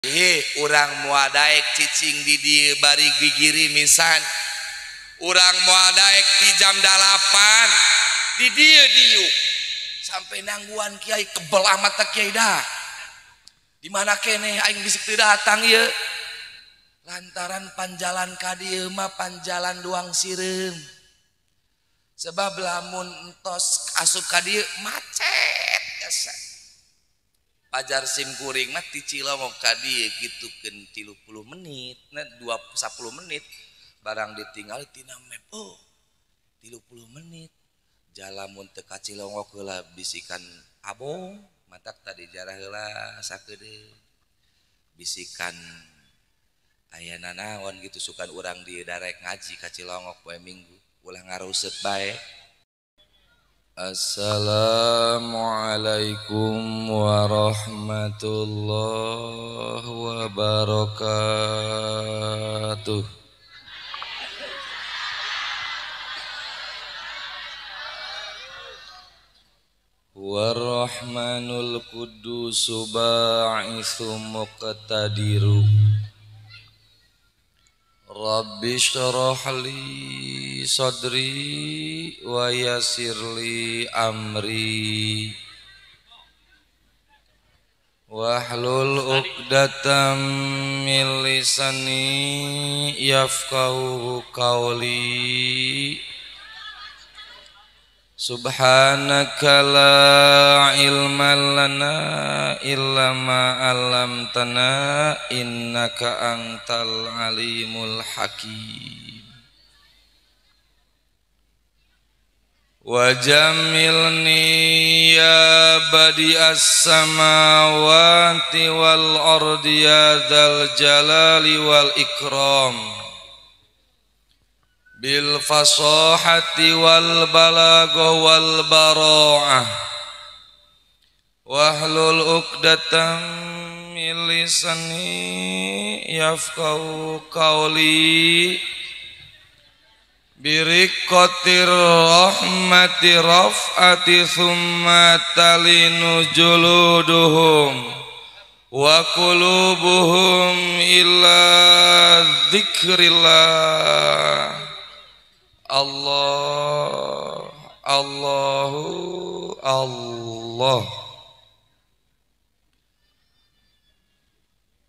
Urang moal daek cicing di dieu bari gigiri misan. Urang moal daek ti jam 8 di dieu diuk sampai nangguan kiai kebel amat teh kiai dah. Di mana keneh aing bisik teu datang ieu. Lantaran panjalan ka dieu mah panjalan duang sireum. Sebab lamun entos asup ka dieu macet asa. Pajar simkuring mah ti Cilongok ka dieu kitukeun 30 menit, na 10 menit barang ditinggal tina map oh 30 menit. Jalamun teu ka Cilongok heula bisikan abong, matak tadi jarah heula sakedeung. Bisikan aya nanaon gitu sukan urang dieu darek ngaji ka Cilongok poe Minggu, ulah ngaruseut bae. Assalamualaikum warahmatullahi wabarakatuh. Warahmanul Quddus ba'itsu muqtadiru. Rabbi syrah li sadri wa yassir li amri wahlul 'uqdatam min lisani yafqahu qawli. Subhanaka la ilma lana illa ma 'allamtana innaka antal alimul hakim. Wa jamilni ya badi'as samawati wal ardi ya dzal jalali wal ikram. Bil fasahati wal balaghah wal bara'ah wahlul 'uqdatam min lisani yafqahu qawli. Biriqqatir rahmati raf'ati thumma talinu juluduhum wa qulubuhum ila dzikrillah. Allah, Allahu, Allah.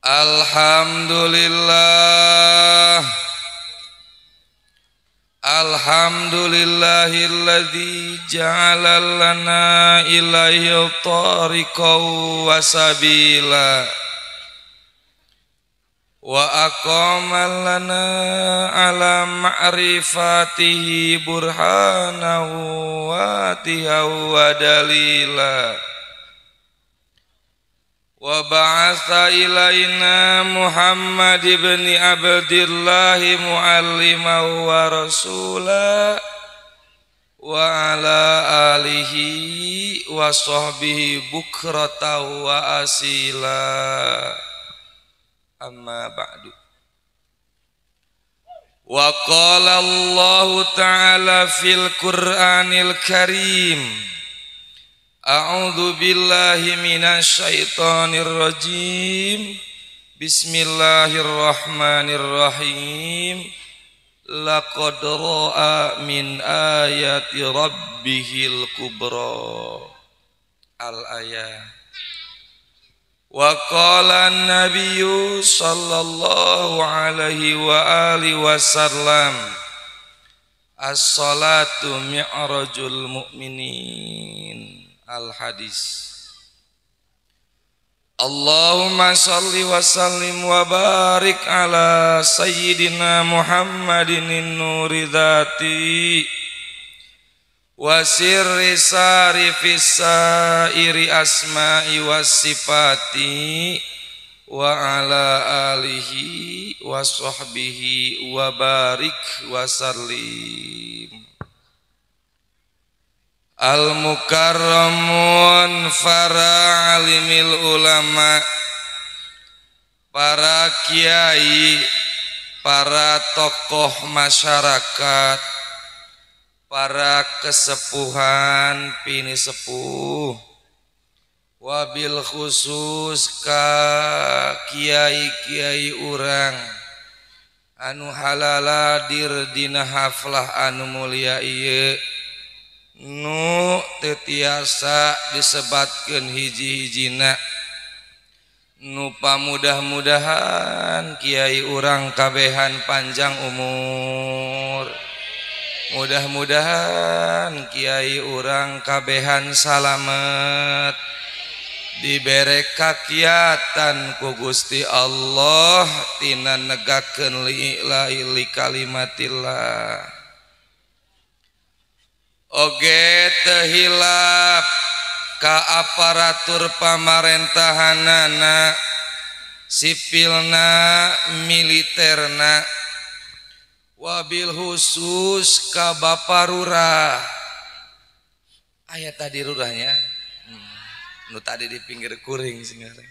Alhamdulillah. Alhamdulillahilladzi ja'ala lana ilaihi tariqan wa sabila wa aqama lana ala ma'rifatihi burhanahu wa tihahu wa dalila wa ba'atha ilaina Muhammad ibn Abdillah muallimahu wa rasula wa ala alihi wa sahbihi bukratahu wa asila. Amma ba'du. Wa qala Allah ta'ala fil Qur'anil Karim. A'udzu billahi minasyaitonir rajim. Bismillahirrahmanirrahim. Laqad ra'a min ayati rabbihil kubra. Al-ayat. Wa qala an-nabiyyu sallallahu alaihi wa alihi wasallam, as-salatu mi'rajul mu'minin. Al-hadis. Allahumma salli wa sallim wa barik ala sayyidina Muhammadin nuri dzati wa sirri sarifis sairi asma'i was sifati wa ala alihi wa sahbihi wa barik wa sallim. Al mukarramun para alimil ulama, para kiai, para tokoh masyarakat, para kesepuhan pini sepuh, Wabil khusus ka kiai-kiai urang anu halaladir dina haflah anu mulia ieu nu teu tiasa disebatkeun hiji-hijina nu pamudah-mudahan kiai urang kabehan panjang umur, mudah-mudahan kiai urang kabehan salamet, dibere kakiatan ku Gusti Allah tina negakeun li kalimatillah. Oge teu hilap ka aparatur pamarentahanana, sipilna, militerna, wabil khusus ka Bapa Rurah. Aya tadi rurahnya nu tadi di pinggir kuring singare.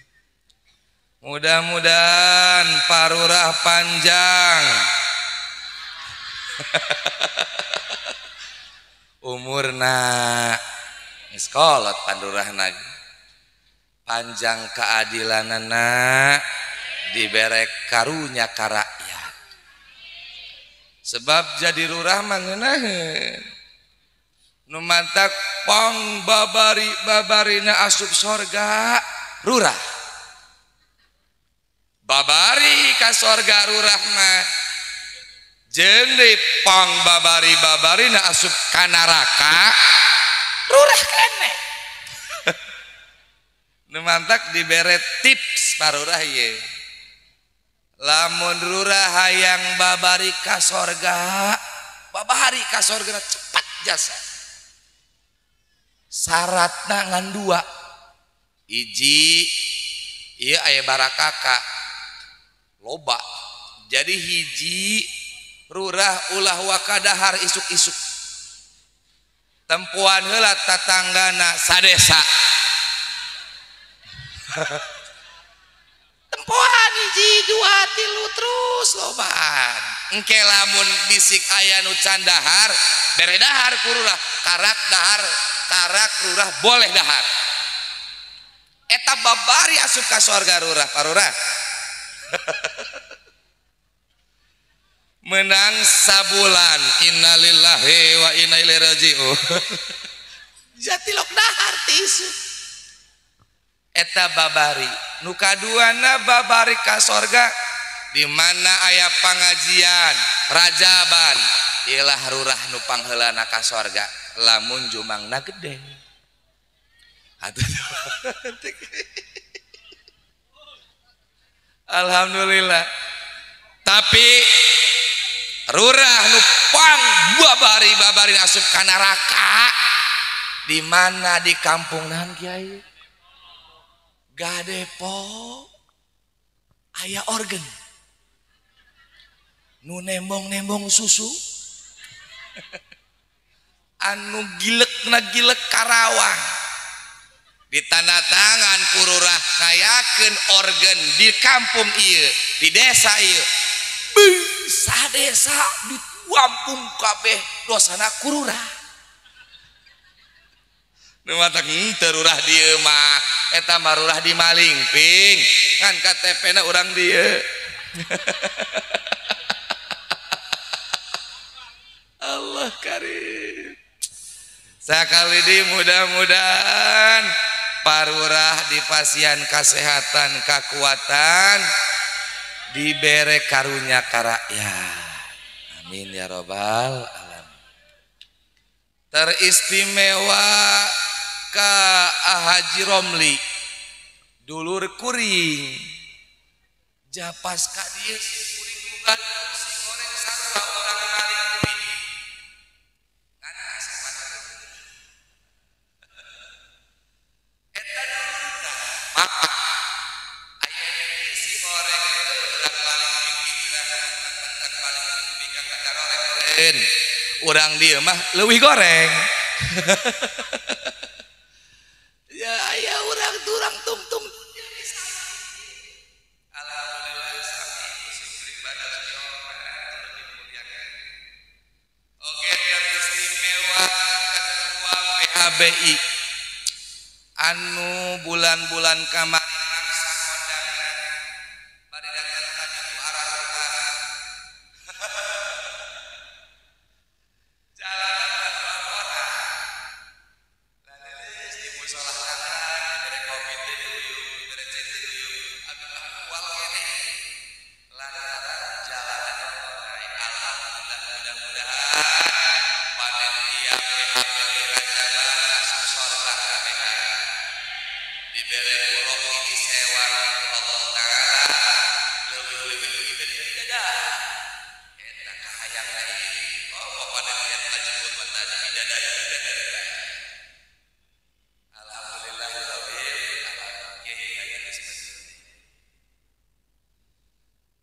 Mudah-mudahan parurah panjang umurna, geus kolot pandurahna, panjang keadilanana, dibere karunya ka rakyat. Sebab jadi lurah mah ngeunaheun. Nu mantak pong babari babarina asup sorga rurah, babari ka sorga rurah mah, jeung deui pong babari babarina asup ka neraka rurah keneh. Nu mantak dibere tips parurah ieu, lamun rurah hayang babari ka sorga, babari ka sorga cepat jasa. Syaratna ngan dua, hiji ieu aya barakaka loba, jadi hiji rurah ulah wakadahar isuk-isuk, tempuan heula tatanggana sadesa. Tempoan hiji dua tilu terus lobaan, engke lamun bisik aya nu can dahar bere dahar ku rurah, karak dahar, karak rurah boleh dahar. Eta babari asup ka sorga rurah parurah. Menang sabulan innalillahi wa inna ilaihi raji'un. Jatilok dahar tisu. Eta babari. Nu kaduana babari ka sorga di mana aya pangajian rajaban ilah rurah nu pangheulana ka sorga lamun jumangna gede. Alhamdulillah. Tapi rurah nu pang babari babari asup ka neraka di mana di kampung naon kiai Gadepo aya organ nu nembong-nembong susu anu gilekna gilek Karawang ditanda tangan kururah ngayakeun organ di kampung ieu, di desa ieu, bisa desa dituampung kabeh dosana kururah. Nu matak teu rurah dieu mah, eta mah rurah di Malingping, ngan KTP-na urang dieu. Allah karim. Sakali di mudah-mudahan parurah dipasian kesehatan, kekuatan, dibere karunya ka rakyat. Amin ya robbal alamin. Teristimewa ka Haji Romli, dulur kuring, japas ka dieu kuring bukan si goreng sarua urang Malingping. Ngan kesempatan eta dulurna maaf aya si goreng urang Malingping hijrah Malingping ka Garoreng, urang dieu mah leuwih goreng. Ya aya urang turang tung-tung. Alhamdulillah sami syukur ibadah dimuliakan. Oke, teristimewa ketua PHBI Anu bulan-bulan kamari maksa kondangan bari datang ka ditu ararotah. Jalanan orang. Lalelis di musola tangan dibere kopi teh diuyuk, dibere cai teh diuyuk, abi mah moal keneh. Lantaran jalanan orai. Alhamdulillah mudah-mudahan panitia PHP Rajaban asup sorga kabehan. Dibere ku roki disewa Allah Ta'ala leuwih-leuwih dibere bidadah. Eta kahayangna ieu. Oh, panitia ngajemput mah tadi bidadari bidadari. Alhamdulillahirabbil alamin.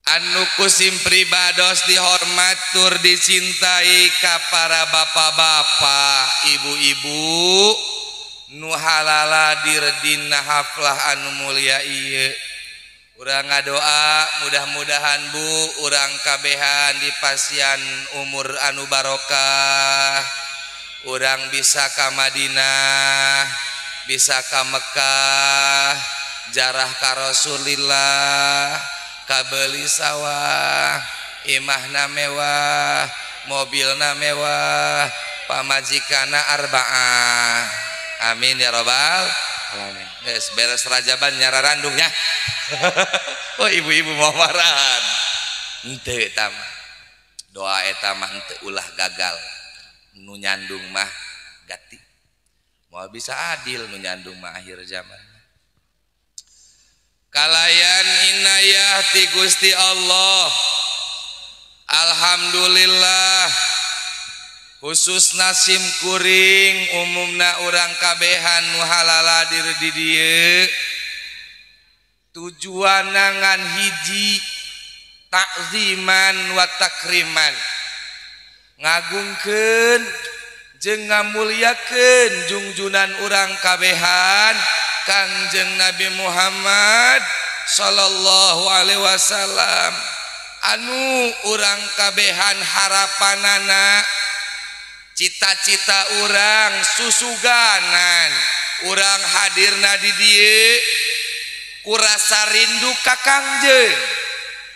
Anu kusim pribados dihormat tur dicintai ka para bapak-bapak, ibu-ibu nu halala dirdina haflah anu mulia ieu. Urang ngadoa mudah-mudahan bu urang kabehan dipasian umur anu barokah. Urang bisa ka Madinah, bisa ka Mekah, jarah ka Rasulillah, kabeli sawah, imahna mewah, mobilna mewah, pamajikana arbaah. Amin ya robbal alamin. Geus beres rajaban nyararandungnya. Oh ibu-ibu mau marahan. Henteu eta mah. Doa eta mah henteu ulah gagal. Nu nyandung mah gati. Moal bisa adil nu nyandung mah akhir zaman. Kalayan inayah ti Gusti Allah. Alhamdulillah khususna sim kuring umumna urang kabehan nu halala di dieu tujuanna ngan hiji takziman wa takriman, ngagungkeun jeung ngamulyakeun jungjunan urang kabehan Kangjeng Nabi Muhammad sallallahu alaihi wasallam anu urang kabehan harapanana, cita-cita urang susuganan urang hadirna di dieu kurasa rindu ka Kangjeng,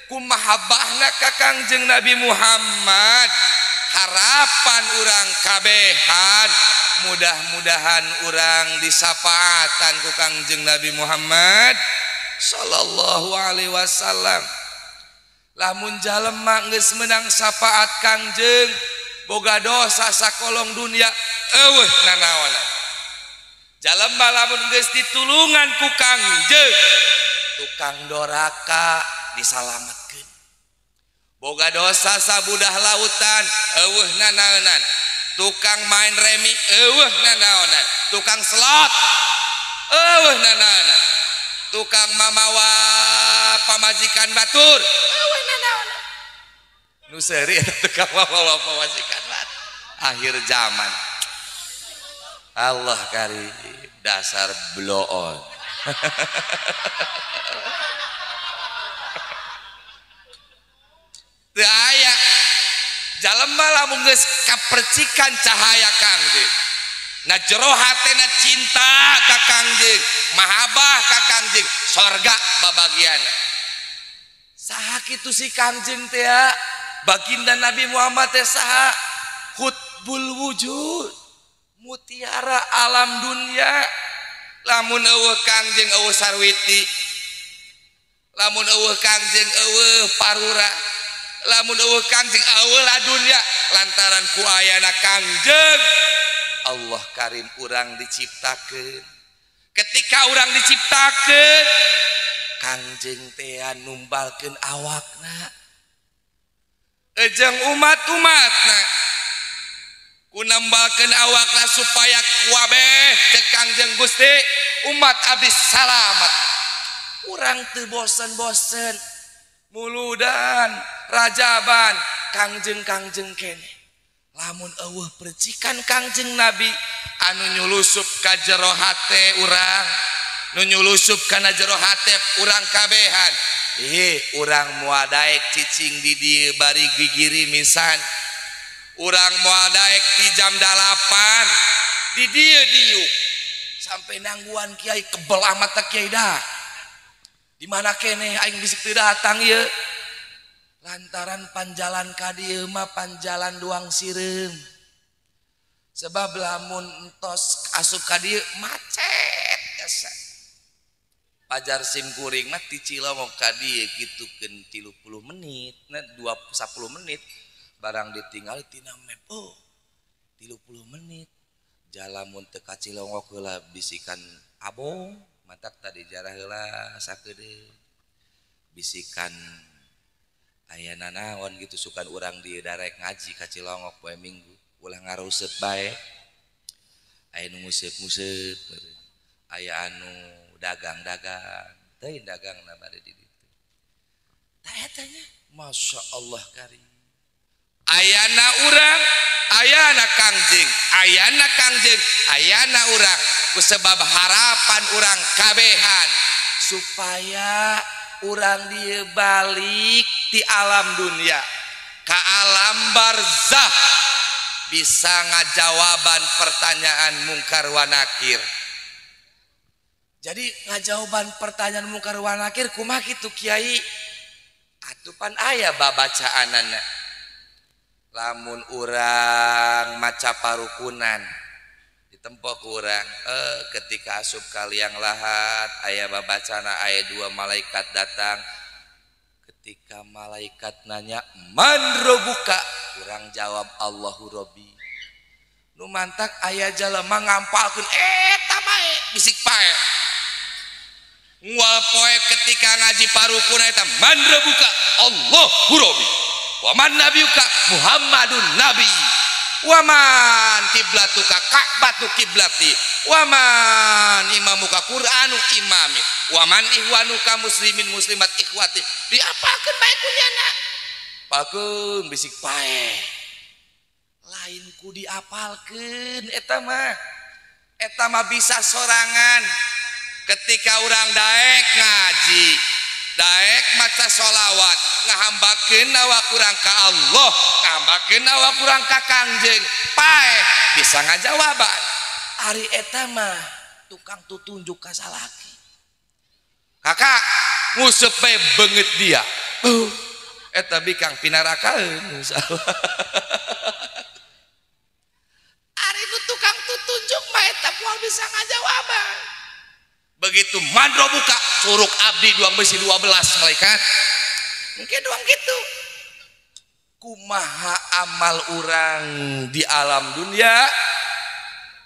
kumahabahna ka Kangjeng Nabi Muhammad. Harapan urang kabehan mudah-mudahan urang disapaatan ku Kangjeng Nabi Muhammad sallallahu alaihi wasallam. Lamun jalema geus meunang syafaat Kangjeng boga dosa sakolong dunia eueuh nanaonan. Jalema lamun geus ditulungan ku Kangjeng tukang doraka disalametkeun. Boga dosa sabudah lautan eueuh nanaonan. Tukang main remi eueuh nanaonan. Tukang slot eueuh nanaonan. Tukang mamawa pamajikan batur eueuh nanaonan. Nu seuri eta tukang mamawa pamajikan batur. Akhir zaman. Allah karim dasar bloon. Teu aya jalema lamun geus kapercikan cahaya Kangjeng, na jero hatena cinta ka Kangjeng, mahabbah ka Kangjeng, sorga babagianna. Saha kitu si Kangjeng teh? Baginda Nabi Muhammad teh saha? Khutbul wujud, mutiara alam dunia. Lamun eueuh Kangjeng eueuh sarwiti, lamun eueuh Kangjeng eueuh parura, lamun eueuh Kangjeng eueuh lah dunia. Lantaran ku ayana Kangjeng Allah karim urang diciptakeun. Ketika urang diciptakeun, Kangjeng teh numbalkeun awakna ejeng umat-umatna, ku nembalkeun awakna supaya kuabeh ke Kangjeng Gusti umat abdi salamat. Urang teu bosen-bosen muludan rajaban Kangjeng-kangjeng kene. Lamun eueuh percikan Kangjeng Nabi anu nyulusup ka jero hate urang, nu nyulusup kana jero hate urang kabehan. Ih, urang moal daek cicing di dieu bari gigirimisan. Urang moal daek ti jam 8 di dieu diuk Sampai nangguan kiai kebel amat tak kiai dah. Di mana keneh aing bisik teu datang ieu. Lantaran panjalan ka dieu mah panjalan duang sireum. Sebab lamun entos asup ka dieu macet jasa. Pajar sim kuring mah ti Cilongok ka dieu kitukeun 30 menit, na 10 menit barang ditinggal tina map oh 30 menit. Jalamun teu ka Cilongok heula bisikan abong, matak tadi jarah heula sakedeung. Bisikan aya nanaon gitu sukan urang di darek ngaji ka Cilongok poe Minggu ulah ngaruseut bae. Aya nu nguseup-nguseup, aya anu dagang-dagang, teuing dagangna bade di ditu. Tah eta nya, Masya Allah karim. Ayana urang, ayana Kangjeng, ayana Kangjeng, ayana urang. Kusebab harapan urang kabehan supaya urang dia balik di alam dunia ke alam barzah bisa ngajawaban pertanyaan mungkar wa nakir. Jadi ngajawaban pertanyaan mungkar wa nakir kumaha kitu kiai? Atupan aya babacaanana. Lamun urang maca parukunan ditempok urang ketika asup kaliang lahat aya babacana aya dua malaikat datang. Ketika malaikat nanya man robuka, urang jawab Allahu Robbi. Nu mantak aya jalema ngampalkeun eta bae bisik pae. Moal poe ketika ngaji parukuna eta man robuka Allahu Robbi. Wa man nabiyuka Muhammadun nabi. Waman kiblatuka Ka'batu kiblati. Waman imamuka Qur'anu imami. Waman ihwanuka muslimin muslimat ikhwati. Diapakeun bae kunyana? Pakeun bisik pae. Lain ku diapalkeun eta mah. Eta mah bisa sorangan. Ketika urang daek ngaji, daek maca sholawat, ngahambakeun awak urang ka Allah, ngahambakeun awak urang ka Kangjeng, paeh bisa ngajawaban. Ari eta mah tukang tutunjuk ka salaki. Kakak nguseup bae beungeut dia. Eta bikang pinarakaeun insyaallah. Ari nu tukang tutunjuk mah eta moal bisa ngajawaban. Begitu mandro buka suruk abdi duang besi 12 malaikat. Mungkin doang gitu. Kumaha amal urang di alam dunia,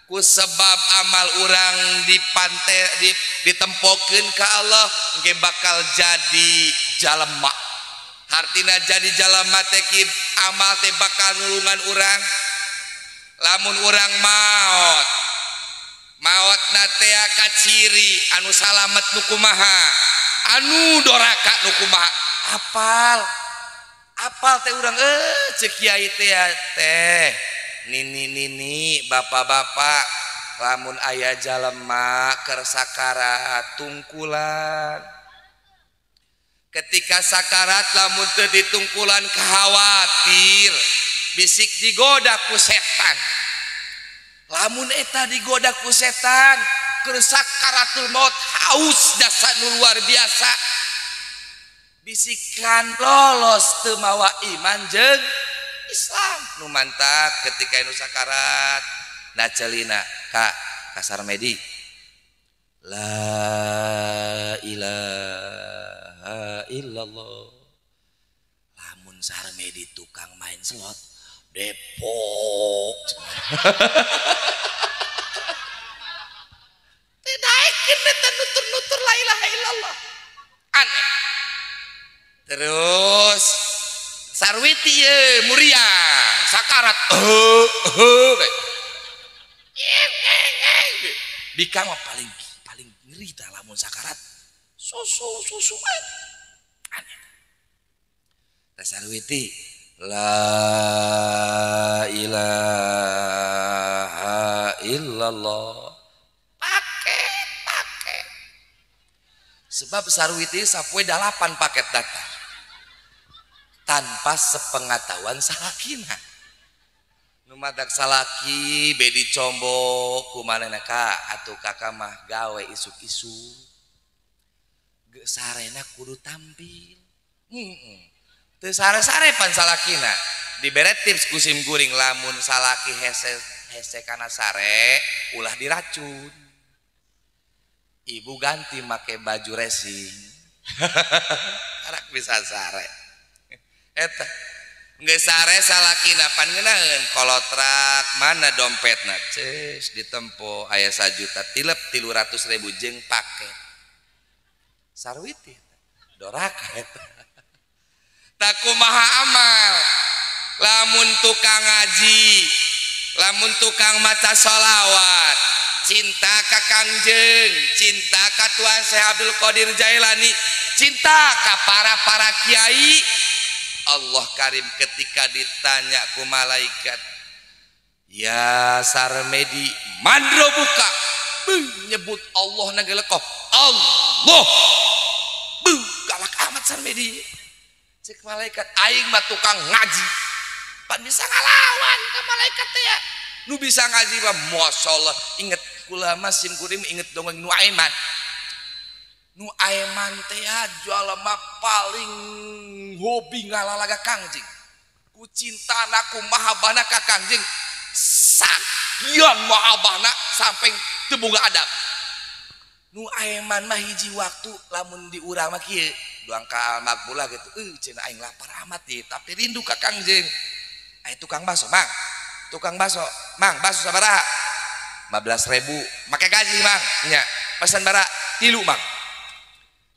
ku sebab amal urang di pantai ditempokeun ka Allah, engke bakal jadi jalema. Hartina jadi jalema teh amal teh bakal nulungan urang. Lamun urang maot, maot natea kaciri anu salamet nu kumaha, anu doraka nu kumaha. Apal apal teh urang ceuk kiai teh teh nini nini bapak-bapak lamun aya jalema keur sakarat tungkulan. Ketika sakarat lamun teu ditungkulan khawatir bisik digoda ku setan. Lamun eta digoda ku setan keur sakaratul maut haus jasa nu luar biasa, bisikan lolos teu mawa iman jeung Islam. Nu mantak ketika nu sakarat nacelina ka Kasarmedi la ilaha illallah. Lamun Sarmedi tukang main slot Depok. Tidak eta nutur-nutur la ilaha illallah. Aneh. Terus Sarwiti ye muriang sakarat. Bikang mah paling ngeri tah lamun sakarat. Susu susu aneh. Teh Sarwiti la ilaha illallah. Paket paket. Sebab Sarwiti sapoe 8 paket datang tanpa sepengetahuan salakina. Nu matak salaki be dicombok ku manehna ka atuh kakak mah gawe isuk-isuk. Geus sarena kudu tampil. Heeh. Teu sare-sare pan salakina. Dibere tips ku sim kuring lamun salaki hese hese kana sare ulah diracun. Ibu ganti make baju racing. Karak bisa sare. Eta geus sare salakina pan ngeunaheun kolotrak mana dompetna ceus ditempo aya 1 juta tilep 300.000 jeung paket. Sarwiti doraka eta. Tak kumaha amal lamun tukang ngaji, lamun tukang maca sholawat, cinta ka Kangjeng, cinta ka Tuan Syekh Abdul Qadir Jailani, cinta ka para kiai. Allah karim ketika ditanya ku malaikat, ya Sarmedi mandro buka, nyebut Allah nagelekoh Allah, galak amat Sarmedi. Cek malaikat aing mah tukang ngaji, pan bisa ngalawan ka malaikat teh ya. Nu bisa ngaji mah masyaallah. Inget kula mah sim kuring inget dongeng Nu Aiman. Nu Aiman teh jalma paling hobi ngalalaga Kangjeng. Ku cintana ku mahabana ka Kangjeng. Sakian mahabana sampai teu boga adab. Nu Aiman mah hiji waktu lamun di urang mah kieu, doang ka makbula gitu. Cenah aing lapar amat ieu, tapi rindu ka Kangjeng. Aya tukang bakso, Mang. Tukang bakso, Mang, bakso sabaraha? 15.000. Make gaji, Mang. Nya, pesan bara 3, Mang.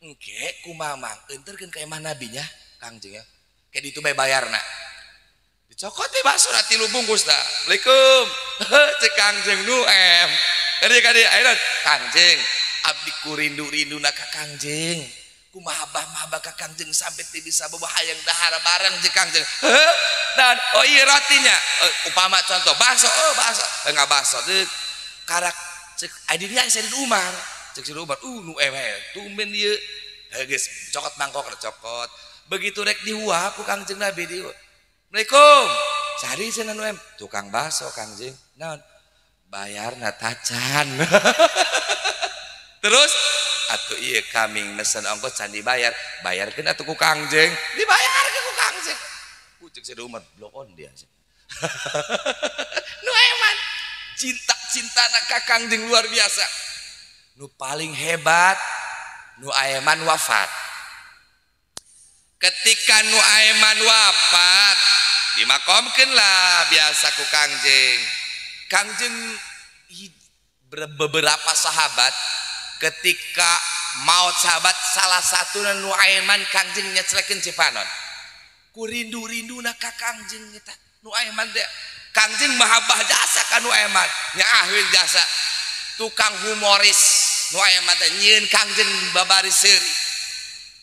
Engke kumaha Mang, enterkeun ka imah nabinya, Kangjeng ya. Kayak ditu bae bayarna. Dicokot we baksona 3 bungkus tah. Assalamualaikum. Cek Kangjeng nu em. Kadi kadi ayeuna Kangjeng, abdi ku rindu-rinduna ka Kangjeng. Kumaha bah-mabah ka Kangjeng sampai teu bisa bawa hayang dahar bareng jeung Kangjeng. Dan oh iya rotinya, upama contoh bakso, oh bakso, enggak bakso deuk. Karak cek aya di dieu Sayyidina Umar. Cek Sayyidina Umar, nu ewe tumben ieu. Geus cokot mangkok cokot. Begitu rek dihuap ku Kangjeng Nabi dieu. Assalamualaikum. Sari cenah nu em, tukang bakso Kangjeng. Naon? Bayarna tacan. Terus atuh ieu kaming mesen ongkos can dibayar, bayarkeun atuh ku Kangjeng. Dibayarkeun ku Kangjeng. Cek Sayyidina Umar blokon dia. Nu eman cinta-cintana ka Kangjeng luar biasa. Nu paling hebat Nu Aiman wafat. Ketika Nu Aiman wafat dimakomkeun lah biasa ku Kangjeng. Kangjeng beberapa sahabat ketika maut sahabat salah satu Nu Aiman Kangjeng nyeclekeun cipanon. Ku rindu-rinduna ka Kangjeng eta Nu Aiman teh. Kangjeng mahabah jasa ka Nu Aiman, nyaahweun jasa. Tukang humoris Nu Aiman teh nyieun Kangjeng babari seuri.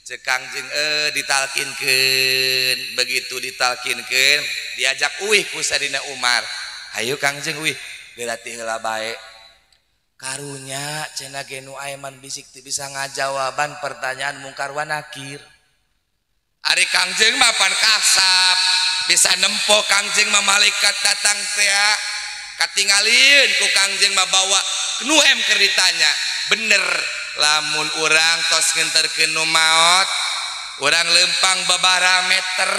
Cek Kangjeng ditalkinkeun, begitu ditalkinkeun diajak uih ku Sayyidina Umar. Hayu Kangjeng uih, berarti heula bae. Karunya cenah ge Nu Aiman bisik teu bisa ngajawaban pertanyaan mungkar wa nakir. Ari Kangjeng mah pan kasap, bisa nempo Kangjeng mah malaikat datang teh katingalin ku Kangjeng mah bawa nu em keur ditanya. Bener lamun urang tos ngenterkeun nu maot, urang lempang babaraha meter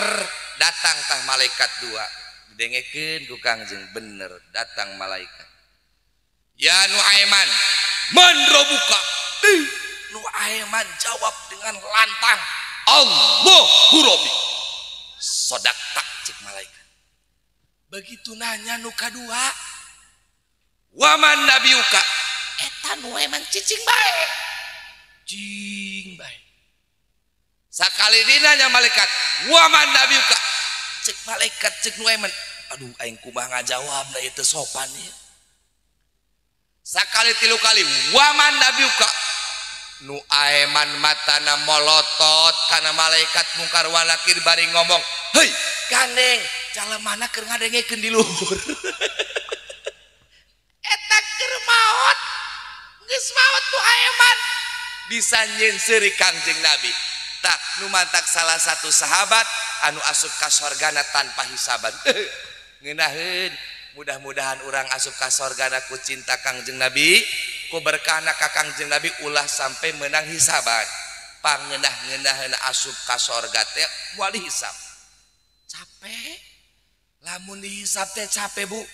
datang tah malaikat dua. Didengekeun ku Kangjeng, bener datang malaikat. Ya Nu Aiman, man robuka. Nu Aiman jawab dengan lantang, Allahu Rabbi. Sodakta cek malaikat. Begitu nanya nu kadua, waman nabiuka. Eta Nu Aiman cicing bae. Cing bae. Sakali dinanya malaikat, waman nabiuka. Cek malaikat cek Nu Aiman. Aduh aing kumaha ngajawab da ieu teu sopan ieu. Sakali tilu kali waman nabiuka. Nu Aiman matana molotot kana malaikat mungkar wa nakir bari ngomong, "Hei, gandeng, jalemana keur ngadengekeun di luhur." Eta keur maot. Geus maot Nu Aiman. Bisa nyieun seuri Kangjeng Nabi. Tak nu mantak salah satu sahabat anu asup ka sorgana tanpa hisaban. Ngeunaheun Mudah-mudahan urang asup ka sorgana ku cinta Kangjeng Nabi, ku berkahna ka Kangjeng Nabi ulah sampai menang hisaban. Pangeunah-ngeunaheun asup ka sorga teh moal dihisab. Capek. Lamun dihisab teh capek, Bu.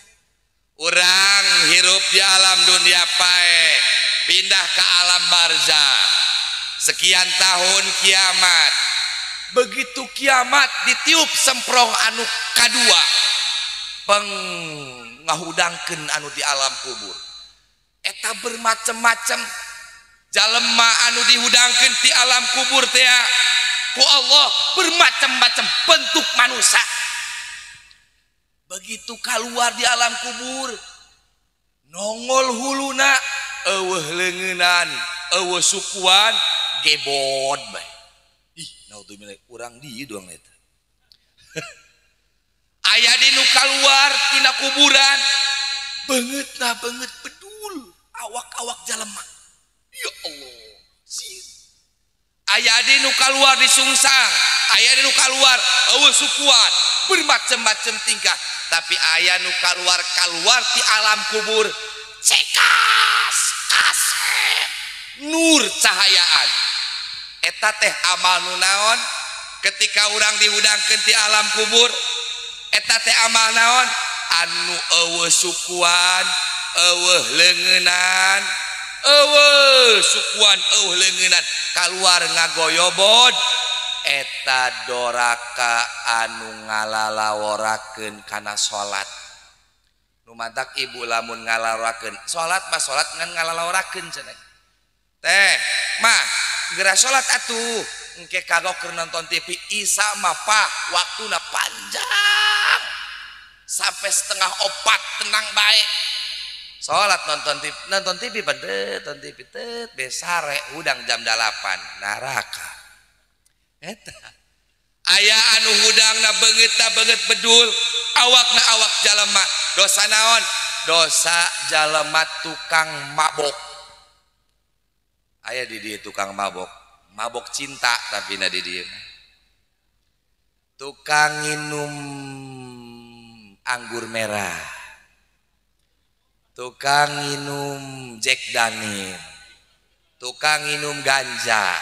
Urang hirup di alam dunia pae, pindah ke alam barzah. Sekian tahun kiamat. Begitu kiamat ditiup semprong anu kadua, peng ngahudangkeun anu di alam kubur. Eta bermacam-macam jalema anu dihudangkeun di alam kubur teh ku Allah bermacam-macam bentuk manusia. Begitu keluar di alam kubur nongol huluna eueuh leungeunan, eueuh sukuan, gebod bae. Ih, naudzubillah urang di doang eta. Aya di nu kaluar tina kuburan beungeutna beungeut bedul awak-awak jalema. Ya Allah, sieun. Aya di nu kaluar disungsang, aya di nu kaluar eueuh sukuan, bermacam-macam tingkah, tapi aya nu kaluar-kaluar ti alam kubur cekas kasep nur cahayaan. Eta teh amal nu naon ketika urang dihudangkeun ti alam kubur, eta teh amal naon anu eueuh sukuan, eueuh leungeunan, eueuh sukuan, eueuh leungeunan, kaluar ngagoyobod. Eta doraka anu ngalalaworakeun kana salat. Nu mantak ibu lamun ngalalaworakeun salat mah salat ngan ngalalaworakeun cenah. Teh, mah geura salat atuh, engke kagok keur nonton TV isa mah pah waktuna panjang. Sampai 3:30 tenang bae. Salat nonton TV bedet, nonton TV tet besare hudang jam 8 neraka. Eta aya anu hudangna beungeutna beungeut bedul, awakna awak jalema. Dosa naon? Dosa jalema tukang mabok. Aya di dieu tukang mabok, mabok cinta tapi na di dieu. Tukang minum anggur merah, tukang minum Jack Daniel, tukang minum ganja,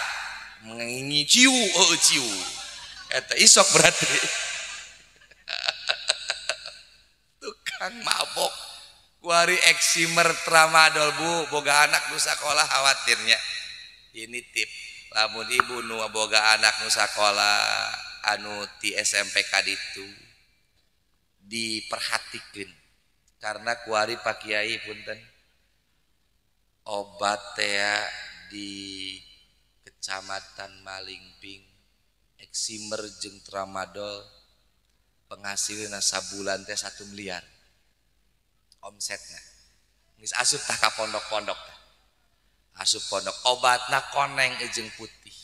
mengingi ciu, oh ciu, eta isok berarti. Tukang mabok, kuari eksimer tramadol bu, boga anak nu sakolah khawatirnya. Ini tip, lamun ibu nu boga anak nu sakolah anu ti SMP kaditu diperhatikan karena kuari Pak Kiai punten obat teh di Kecamatan Malingping eksimer jeung tramadol penghasilna sabulan teh 1 miliar omsetna. Geus asup tah ka pondok-pondok tah. Asup pondok obatna koneng jeung putih.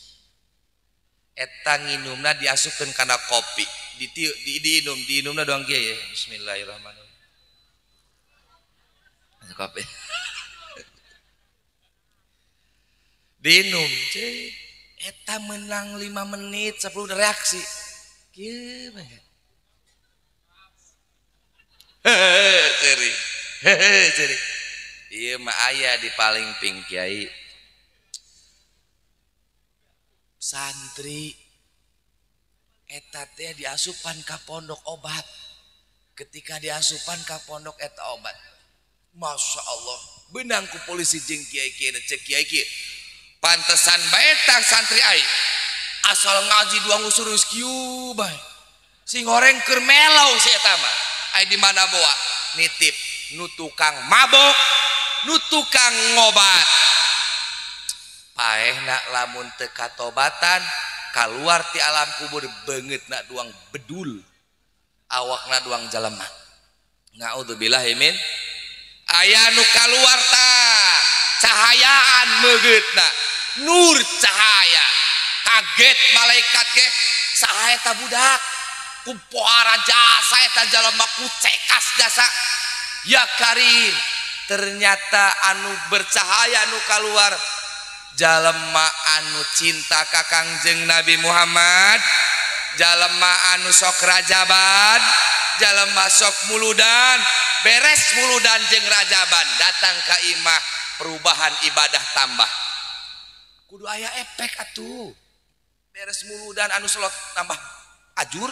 Eta nginumna diasupkeun kana kopi, diinum, diinumna doang kieu ya. Bismillahirrahmanirrahim. Kopi. Diinum, cek. Eta menang 5 menit 10 reaksi. Kieu bae. Hehehe, ceri. Hehehe, ceri. Ieu mah aya di paling ping kiai. Santri eta teh diasupan ka pondok obat. Ketika diasupan ka pondok eta obat, Masya Allah, benang ku polisi jeung kiai kiai cek kiai kiai. Pantesan bae tah santri aing. Asal ngaji dua ngusur geus kieu bae. Sing goreng keur melau si eta mah. Ai di mana boa? Nitip nu tukang mabok, nu tukang ngobat. Paehna lamun teu katobatan kaluar ti alam kubur beungeutna duang bedul, awakna duang jalema. Naudzubillahi min. Aya nu kaluar tah cahayaan meungeutna, nur cahaya. Kaget malaikat ge, saha eta budak? Ku pohara jasa eta jalema ku cekas jasa. Ya Karim, ternyata anu bercahaya nu kaluar jalema anu cinta ka Kangjeng Nabi Muhammad, jalema anu sok rajaban, jalema sok muludan, Beres muludan jeung rajaban datang ka imah perubahan ibadah tambah. Kudu aya efek atuh. Beres muludan anu salat nambah ajur.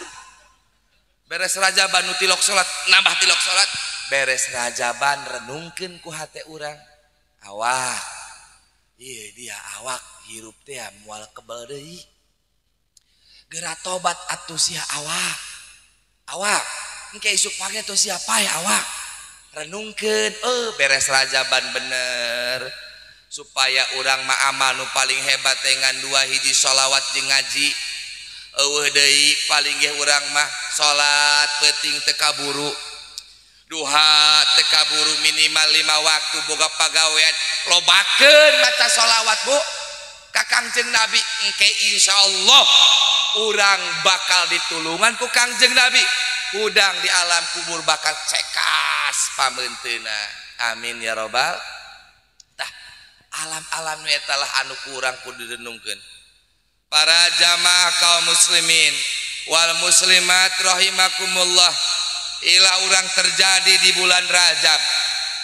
Beres rajaban nu tilok salat nambah tilok salat. Beres rajaban renungkeun ku hate urang. Awak. Ieu dia awak hirup teh moal kebel deui. Geura tobat atuh sia awak. Awak engke isuk pake tuh sia pae awak. Renungkeun beres rajaban bener. Supaya urang mah amal nu paling hebat dengan dua hiji sholawat jeung ngaji. Eueuh deui paling ge urang mah salat peuting teu kaburu. Duha teu kaburu minimal 5 waktu boga pagawean. Lobakeun maca sholawat Bu ka Kangjeng Nabi engke insyaallah urang bakal ditulungan ku Kangjeng Nabi. Hudang di alam kubur bakal cekas pameunteuna. Amin ya robbal. Tah alam-alam nu eta lah anu kurang kudu direnungkeun. Para jamaah kaum muslimin wal muslimat rahimakumullah, ila urang terjadi di bulan Rajab,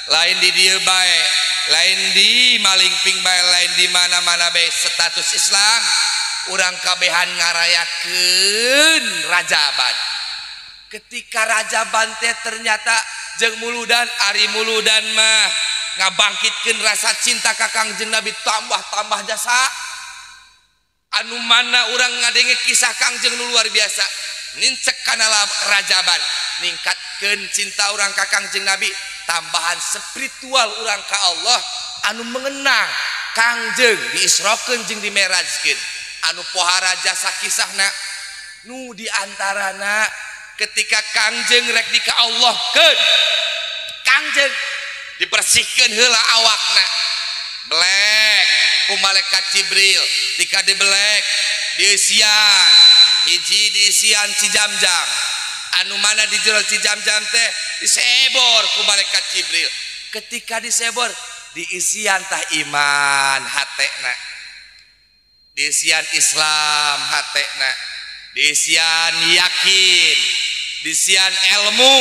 lain di dieu bae, lain di Malingping bae, lain di mana-mana bae, status Islam urang kabehan ngarayakeun Rajaban. Ketika Rajaban teh ternyata jeung muludan, ari muludan mah ngabangkitkeun rasa cinta ka Kangjeng Nabi tambah-tambah jasa. Anu mana urang ngadenge kisah Kangjeng nu luar biasa nincek kana Rajaban, ningkatkeun cinta urang ka Kangjeng Nabi, tambahan spiritual urang ka Allah anu mengenang Kangjeng diisrokeun jeung dimerajkeun. Anu pohara jasa kisahna nu diantarana ketika Kangjeng rek di ka Allahkeun, Kangjeng dibersihkeun heula awakna, belek ku malaikat Jibril, tika dibelek diisian hiji diisian Cijamjam, anu mana di jero Cijamjam teh disebor ku malaikat Jibril. Ketika disebor diisian tah iman hatena, diisian Islam hatena, diisian yakin, diisian ilmu,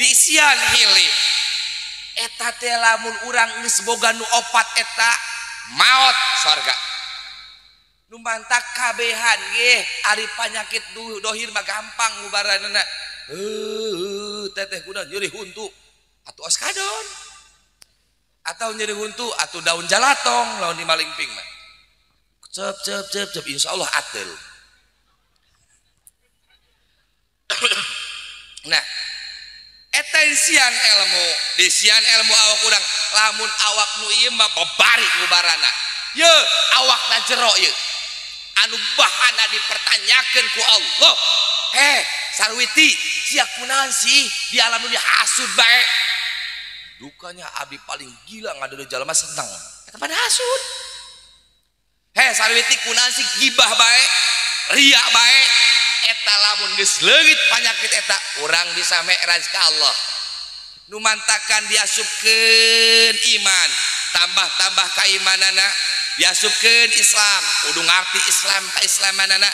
diisian hilim. Eta teh lamun urang geus boga nu opat eta maot sorga. Nu mantak kabehan ge ari panyakit dohir mah gampang ngubaranana. Heuh teteh kuda nyeri huntu atuh oskadon, atau nyeri huntu atuh daun jalatong lamun di Malingping mah. Cep cep cep cep insyaallah atel. Nah, eta isian ilmu, disian ilmu awak urang. Lamun awak nu ieu mah babari ngubarana. Ye, awakna jero ye. Anu bahana dipertanyakeun ku Allah. Heh, Sarwiti, sia kunaon sih di alam dunia hasud bae. Dukanya abi paling gila ngadeuleut jalma seneng. Eta pada hasud. Heh, Sarwiti kunaon sih gibah bae, riya bae. Eta lamun geus leungit panyakit eta urang bisa mi'raj ka Allah. Nu mantakan diasupkeun iman, tambah-tambah kaimanana, diasupkeun Islam, kudu ngarti Islam kaislamanana,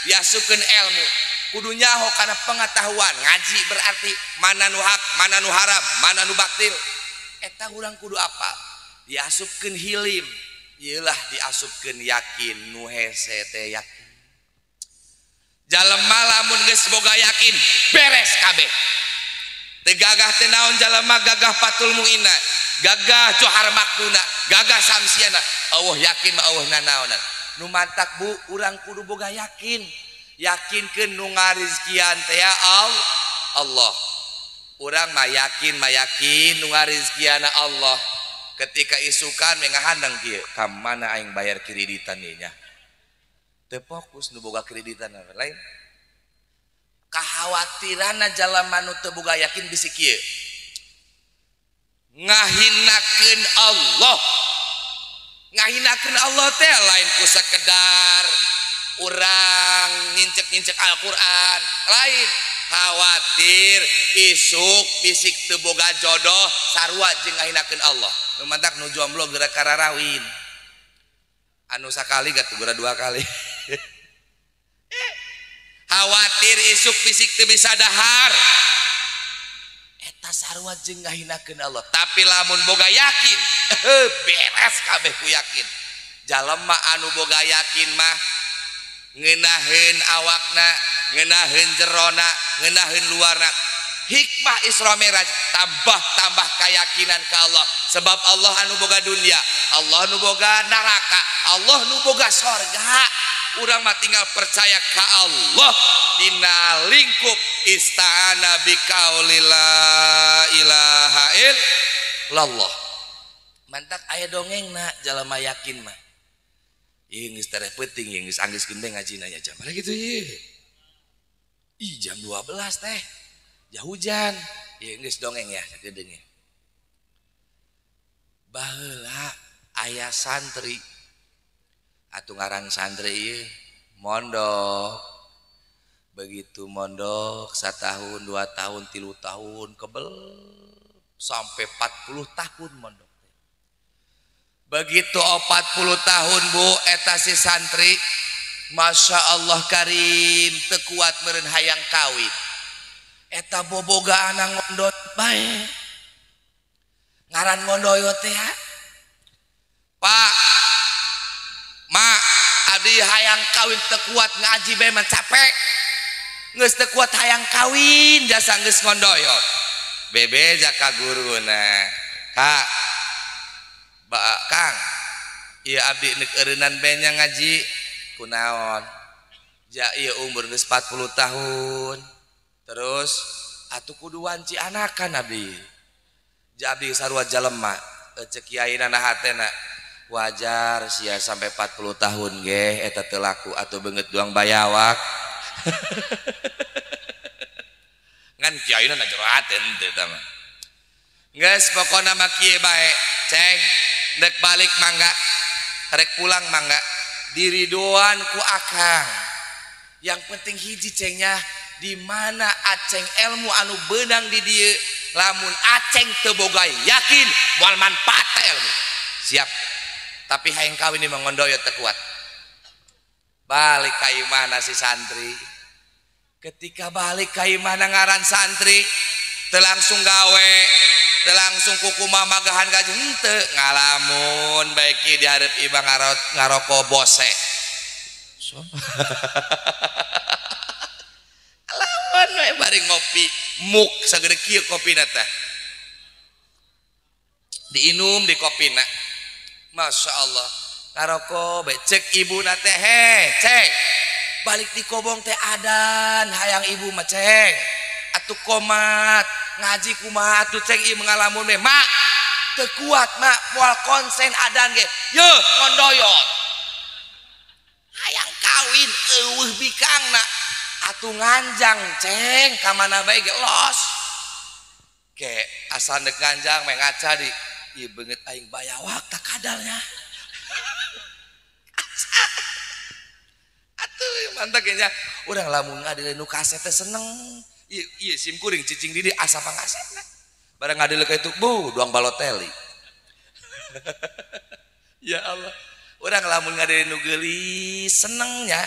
diasupkeun ilmu, kudu nyaho kana pengetahuan. Ngaji berarti mana nu hak, mana nu haram, mana nu batil. Eta urang kudu apa? Diasupkeun hilim, ieulah diasupkeun yakin, nu hese teh yakin. Jalema lamun geus boga yakin beres kabeh. Teu gagah teh naon jalema, gagah Fatul Muina, gagah Johar Makduna, gagah Samsiana. Allah yakin mah Allah nanaonan. Nu mantak Bu urang kudu boga yakin. Yakinkeun nu ngarizkian teh ya Allah. Urang mah yakin nu ngarizkiana Allah. Ketika isukan we ngahandang kieu, ka mana aing bayar kreditan ieu nya? Teu fokus nu boga kreditan lain. Kekhawatiranna jalma nu teu boga yakin bisi kieu, ngahinakeun Allah. Ngahinakeun Allah teh lain ku sekedar urang ngincek-ngincek Al-Qur'an, lain. Khawatir isuk bisik teu boga jodoh sarua jeung ngahinakeun Allah. Nu mantak nu jomblo geura kararawin. Anu sakali gak tuh geura dua kali. Khawatir isuk fisik teu bisa dahar. Eta Sarua jeung ngahinakeun Allah. Tapi lamun boga yakin, beres kabeh ku yakin. Jalema anu boga yakin mah ngeunaheun awakna, ngeunaheun jerona, ngeunaheun luarna. Hikmah Isra Mi'raj tambah-tambah keyakinan ke Allah. Sebab Allah anu boga dunia, Allah anu boga neraka, Allah anu boga sorga. Urang mah tinggal percaya ka Allah dina lingkup ista'ana biqauli la ilaha illallah. Mantak aya dongengna jalma yakin mah. Ieu geus tereh peuting, ieu geus anggeus gendeng ngajina nya jam mana kitu ieu. Ih jam 12 teh. Ya hujan, ya geus dongeng ya sakedeung. Baheula aya santri. Atuh ngaran santri ieu mondok. Begitu mondok 1 tahun, 2 tahun, 3 tahun kebel sampai 40 tahun mondok. Begitu 40 tahun bu eta si santri Masya Allah karim teu kuat meureun hayang kawin. Eta boboga anak ngondot bae. Ngaran ngondoyo teh ya. Pak, Ma, abdi hayang kawin teu kuat ngaji bae mah capek. Geus teu kuat hayang kawin jasa geus ngondoyot. Bebeja ka guruna. Kak, ba, Kang, ieu abdi neuk eureunnan bae nya ngaji. Kunaon? Ja ieu umur geus 40 tahun. Terus atuh kudu wanci anakan abdi. Ja abdi sarua jalema, ceuk kiaina na hatena. Wajar sia sampai 40 tahun ge eta teu laku atuh beungeut duang bayawak. Ngan kiaina na jero hate henteu eta mah. Geus pokona mah kieu bae, ceng rek balik mangga, rek pulang mangga, diridoan ku akang. Yang penting hiji cengnya di mana aceng ilmu anu beunang di dieu, lamun aceng teu boga yakin moal manfaat ilmu. Siap. Tapi hayang kawin di mangondoyo teu kuat. Balik ka imahna si santri. Ketika balik ka imahna ngaran santri teu langsung gawe, teu langsung kukumah magahan gaji henteu, ngalamun bae ki di hareup imah ngaroko bose. Lamun we bari ngopi muk sagede kieu kopina teh. Diinum di kopina. Masya Allah. Ngaroko bae cek ibuna teh, he, cek. Balik di kobong teh adan hayang ibu mah ceng. Atuh komat ngaji kumaha atuh ceng ieu ngalamun we mak. Teu kuat mak moal konsen adan ge. Yeuh ngondoyot. Hayang kawin eueuh bikangna. Atuh nganjang ceng ka mana bae ge los. Ke asal neuk nganjang meh ngaca di ieu beungeut aing bayawak tak kadalnya. Atuh mantap nya urang lamun ngadil nu kaset teh seneng. Ieu ieu sim kuring cicing di dieu asa pangasetna. Barang ngadil ka itu bu duang Balotelli. Ya Allah. Urang lamun ngadil nu geulis seneng nya.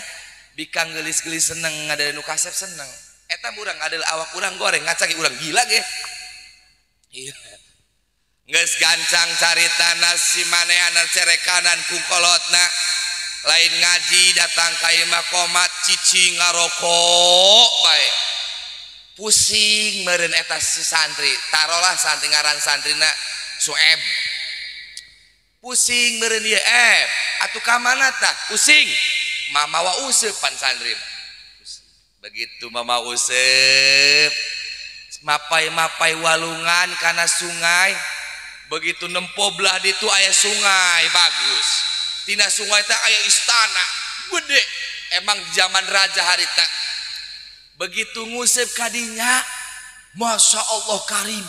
Bikang geulis-geulis seneng ngadil nu kasep seneng. Eta urang ngadil awak urang goreng ngaca ge urang gila ge. Iya. Geus gancang caritana si manehana cerekanan ku kolotna. Lain ngaji datang ka imah komat cicing ngarokok bae. Pusing meureun eta si santri. Tarolah santri ngaran santrina Sueb. Pusing meureun ieu atuh ka mana tah? Pusing. Mama wa useup pan santri. Begitu mama useup mapai-mapai walungan kana sungai. Begitu nempo belah ditu aya sungai bagus. Tina sungai teh aya istana gede. Emang zaman raja harita. Begitu nguseup kadinya, Masya Allah karim.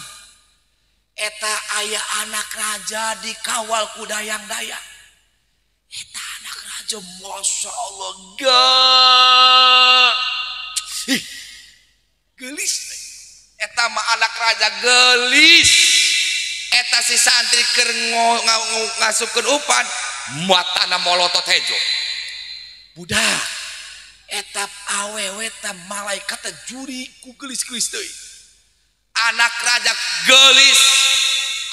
Eta aya anak raja dikawal ku dayang-dayang. Eta anak raja Masya Allah ge. Gelis. Eta mah anak raja gelis. Eta si santri keur ngasupkeun upan matana molotot hejo. Budak eta awewe ta malaikat teh juri ku geulis-geulis teuing. Anak raja gelis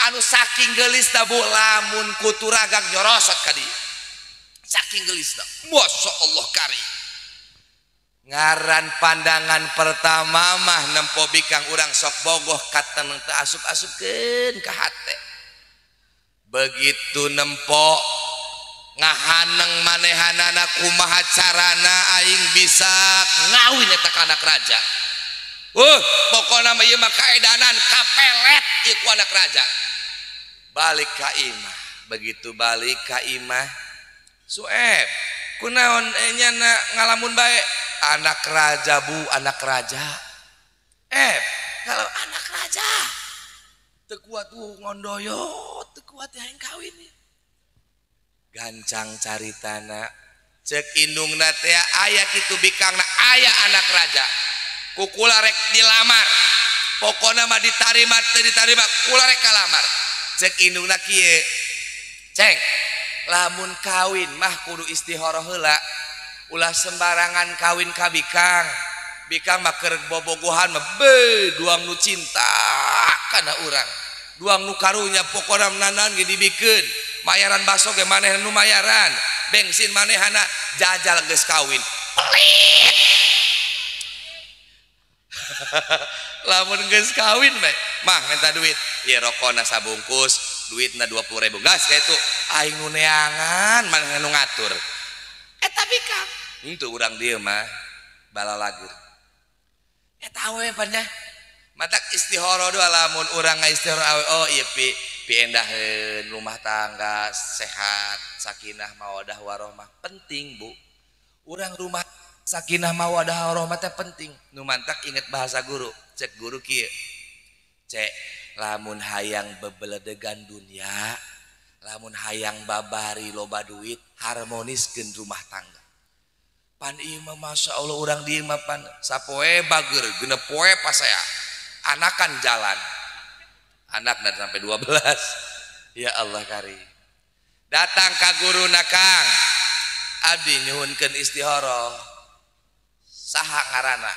anu saking gelis da bu lamun kuturagak nyorosot ka dieu. Saking gelisna. Masya Allah kari. Ngaran pandangan pertama mah nempo bikang urang sok bogoh kateneng teu asup-asupkeun ka hate. Begitu nempo ngahaneng manehanana kumaha carana aing bisa ngawin eta ka anak raja. Pokona mah ieu mah kaedanan kapelet ieu ku anak raja. Balik ka imah. Begitu balik ka imah, Sueb, kunaon nyana ngalamun bae? Anak raja bu, anak raja. Kalau anak raja teu kuat ngondoyo, teu kuat aing kawin. Gancang caritana, cek indungna teh aya kitu bikangna aya anak raja. Ku kula rek dilamar. Pokona mah ditarima teu ditarima, kula rek kalamar. Cek indungna kieu. Ceng, lamun kawin mah kudu istihoroh heula. Ulah sembarangan kawin ka bikang. Bikang mah keur bobogohan mah beuh duang nu cinta kana urang. Duang nu karunya pokona nanan ge dibikeun. Mayaran baso ge manehna nu mayaran, bensin manehna jajal geus kawin. Pelit. Lamun geus kawin mah mah minta duit. Ieu rokona sabungkus, duitna 20.000. Gas kitu aing nu neangan manehna nu ngatur. Eta bikang henteu urang dieu mah balalagur. Eta awewe pan nya matak istihoroh doa lamun urang ngaistihoroh awe oh ieu pi piendaheun rumah tangga sehat sakinah mawadah warohmah penting bu. Urang rumah sakinah mawadah warohmah teh penting. Nu mantak inget bahasa guru, cek guru kieu. Cek lamun hayang bebeledegan dunia, lamun hayang babari loba duit, harmoniskeun rumah tangga. Pan ieu mah masya Allah urang dieu mah pan sapoe bager genep poe pasea. Anakan jalan. Anakna sampai 12. Ya Allah kari. Datang ka guruna Kang. Abdi nyuhunkeun istihoroh. Saha ngaranna?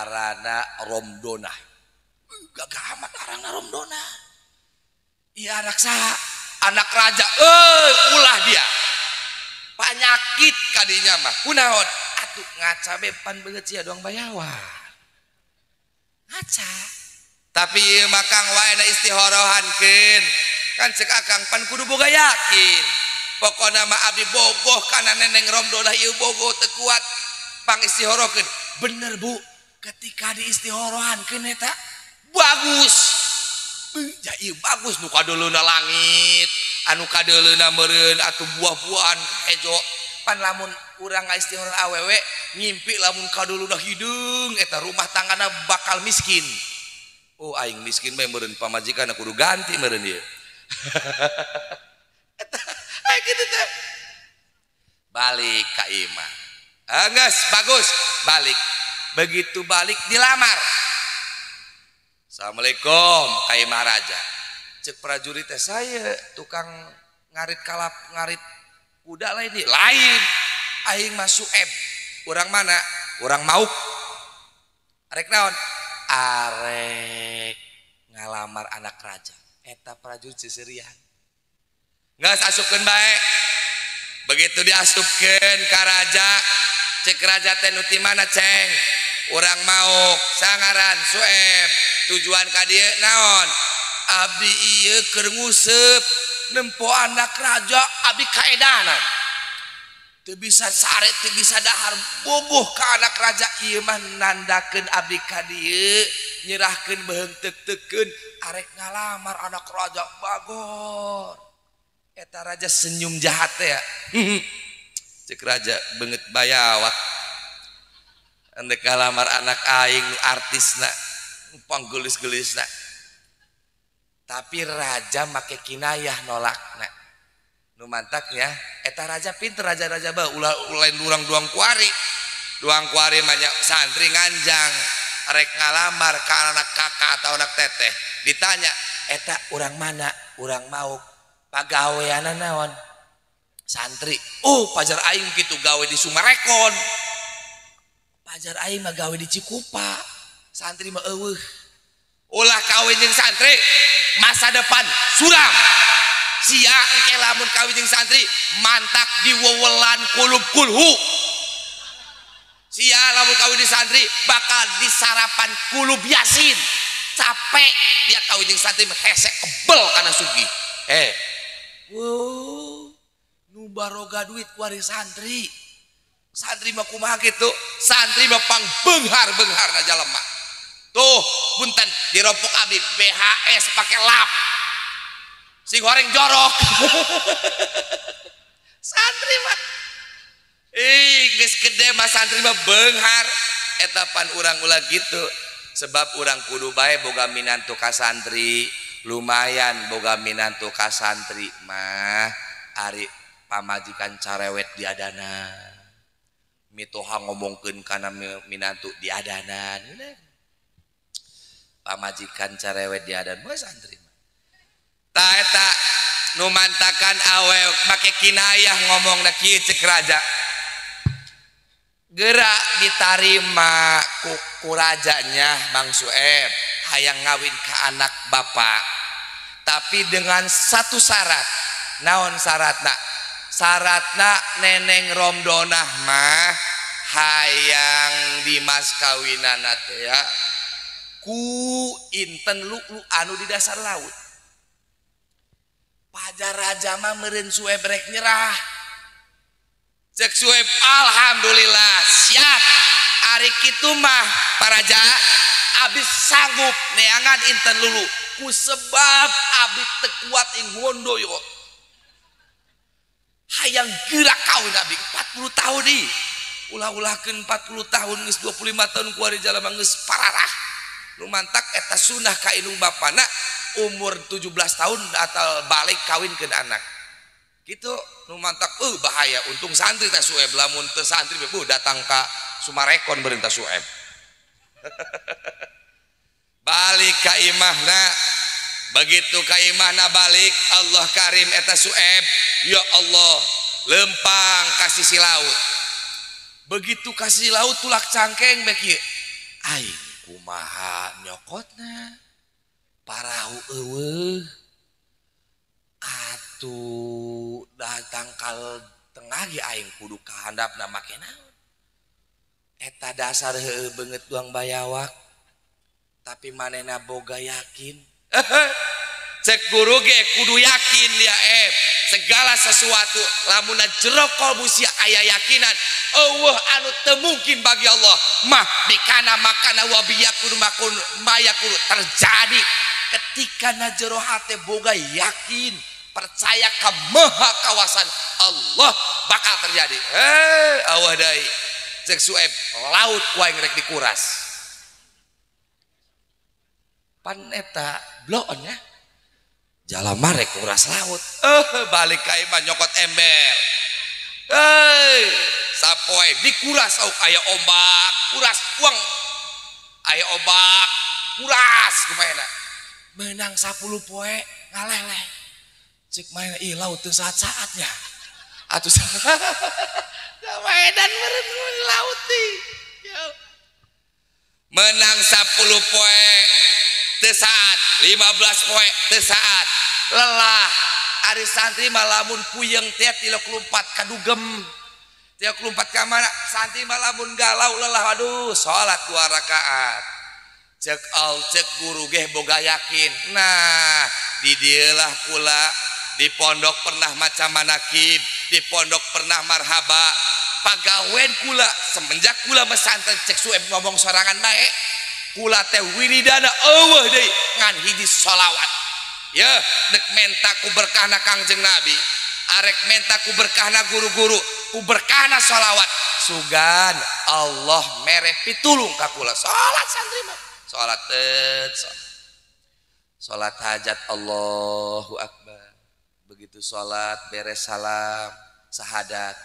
Arana Romdona. Gagah amat arana Romdona. Ieu anak saha? Anak raja. Ulah dia. Panyakit kadinya mah. Kunaon? Atuh ngaca be pan beungeut sia doang bayawan. Ngaca. Tapi ieu mah Kang wae na istihorohankeun. Kan cek akang pan kudu boga yakin. Pokona mah abdi bogoh kana neneng Romdona ieu bogoh teu kuat pang istihorohkeun. Bener bu, ketika diistihorohankeun eta bagus. Ja ieu bagus nu kadeuleuna langit, anu kadeuleuna meureun atuh buah-buahan hejo. Pan lamun urang ngaistihoroh awewe ngimpi lamun kadeuleuna hideung eta rumah tanggana bakal miskin. Oh aing miskin bae meureun pamajikan kudu ganti meureun ieu. Eta aya kitu teh. Balik ka imah. Geus bagus, balik. Begitu balik dilamar. Assalamualaikum ka imah raja. Cek prajurit teh saya tukang ngarit kalap ngarit kuda lain nih. Lain. Aing mah Sueb. Urang mana? Urang Mauk. Arek naon? Arek ngalamar anak raja. Eta prajurit seserian. Geus asupkeun bae. Begitu diasupkeun ka raja, cek raja teh nu ti mana ceng? Urang Mauk, sangaran Sueb. Tujuan ka dieu naon? Abdi ieu keur nguseup nempo anak raja abdi kaedanan. Teu bisa sare, teu bisa dahar, bogoh ka anak raja ieu mah nandakeun abdi ka dieu, nyerahkeun beuheung teuk-teukeun arek ngalamar anak raja bagor. Eta raja senyum jahat teh ya. Cek raja beungeut bayawak. Endek ngalamar anak aing nu artisna, panggelis-gelisna. Tapi raja make kinayah nolakna. Nu mantaknya eta raja pinter, raja-raja bae ulah lain urang duang kuari. Duang kuari mah santri nganjang rek ngalamar ka anak kakak atau anak teteh. Ditanya, eta urang mana? Urang Mauk. Pagaweanna naon? Santri. Oh, pajar aing kitu gawe di Sumarekon. Pajar aing mah gawe di Cikupa. Santri mah eueuh. Ulah kawin jeung santri masa depan suram. Sia engke lamun kawin jeung santri mantak diwewelan kulub kulhu. Sia lamun kawin di santri bakal disarapan kulub yasin. Capek dia kawin jeung santri hese kebel kana sugih. Wow, nu baroga duit kuari santri. Santri mah kumaha kitu? Santri mah pang beunghar-beungharna jalema. Tuh, punten dirompok abdi BHS pake lap. Sing goreng jorok. Santri mah geus gede mah santri mah beunghar. Eta pan urang ulah kitu. Sebab urang kudu bae boga minantu ka santri. Lumayan boga minantu ka santri mah ari pamajikan carewet diadana. Mitoha ngomongkeun kana minantu diadanan. Pamajikan carewet diadan mah santri mah. Ta eta nu mantakan awe make kinayah ngomongna kieu ceuk raja. Gerak ditarima ku rajanya Mang Sueb hayang ngawin ke anak bapak, tapi dengan satu syarat. Naon syaratna? Syaratna Neneng Romdonah mah hayang dimas kawinana teh ya ku inten lulu anu di dasar laut. Pajar raja mah meureun Sueb rek nyerah. Cek Sueb alhamdulillah siap. Ari kitu mah paraja abis sanggup neangan inten lulu ku sebab abdi teu kuat ing hondo yo. Hayang geura kawin abdi 40 tahun di. Ulah-ulahkeun 40 tahun geus 25 tahun kuari jalma geus pararah. Nu mantak eta sunah ka indung bapana umur 17 tahun atau balik kawinkeun anak. Gitu nu mantak bahaya untung santri teh Sueb lamun teu santri beuh datang ka Sumarekon beureun teh Sueb. Balik ka imahna, begitu ka imahna balik Allah karim eta Sueb, ya Allah lempang ka sisi laut. Begitu ka sisi laut tulak cangkeng bae kieu. Aing kumaha nyokotna? Parahu eueuh. Atuh datang kal tengah ge aing kudu ka handapna make naon? Eta dasar heueuh beungeut duang bayawak. Tapi manehna boga yakin. Cek guru ge kudu yakin ya segala sesuatu lamunna jero kalbu sia aya yakinan eueuh anu teu mungkin bagi Allah mah bikana makana wa biyakun makun mayakun terjadi ketika na jero hate boga yakin percaya ka maha kawasan Allah bakal terjadi. Awah deui cek Sueb laut ku aing rek dikuras. Pan eta bloon ya jalma rek kuras laut. Balik ka imah nyokot ember. Sapoe dikuras auk aya ombak, kuras uang. Aya ombak, kuras kumaha. Menang 10 poe ngaleleh. Cek main ih laut teu saat-saatnya. Atuh edan meureun laut teh. Menang 10 poe teu saat, 15 poe teu saat. Lelah. Ari santri mah lamun puyeng teh tilok lumpat ka dugem. Tilok lumpat ka mana? Santri mah lamun galau lelah aduh salat 2 rakaat. Cek al cek guru geh boga yakin. Nah, di dieulah kula di pondok pernah macam manakib, di pondok pernah marhaba. Pagawen kula semenjak kula mesantren cek Sueb ngomong sorangan bae. Kula teh wiridana eueuh deui ngan hiji sholawat. Yeuh, dek menta ku berkahna Kangjeng Nabi. Arek menta ku berkahna guru-guru, ku berkahna sholawat. Sugan Allah mere pitulung ka kula. Salat santri mah. Salat salat hajat Allahu Akbar. Begitu salat beres salam sahadat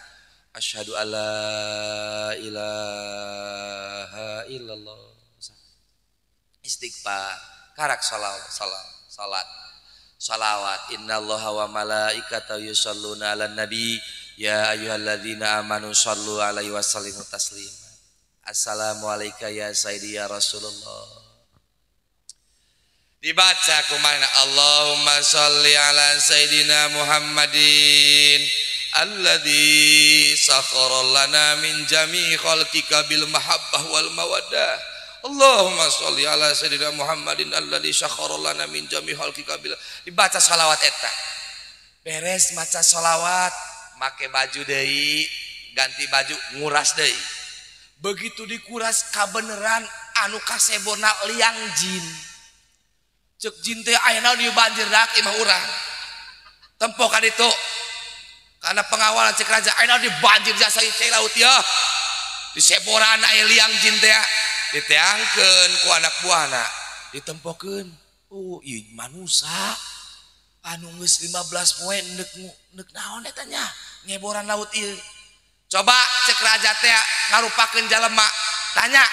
asyhadu alla ilaha illallah. Istighfar karak salat salat salat salawat innallaha wa malaikatahu yusholluna 'alan nabi ya ayyuhalladzina amanu shallu alaihi wa sallimu taslima. Assalamualaikum ya sayyidi ya Rasulullah. Dibaca kumaha Allahumma sholli ala sayidina Muhammadin alladzi sakhara lana min jami'i khalqika bil mahabbah wal mawaddah. Allahumma sholli ala sayidina Muhammadin alladzi sakhara lana min jami'i khalqika bil. Dibaca sholawat eta. Beres maca sholawat, make baju deui, ganti baju nguras deui. Begitu dikuras kabeneran anu kasebona liang jin. Cek jin teh aya naon ieu banjir dak imah urang. Tempo ka ditu. Karena pengawalan cek raja aya naon di banjir jasa ieu cai laut yeuh. Diseboran aya liang jin teh diteangkeun ku anak buahna, ditempokeun. Oh, ieu manusa anu geus 15 poe neuk naon eta nya ngeboran laut ieu. Coba cek raja teh ngarupakeun jalema, tanya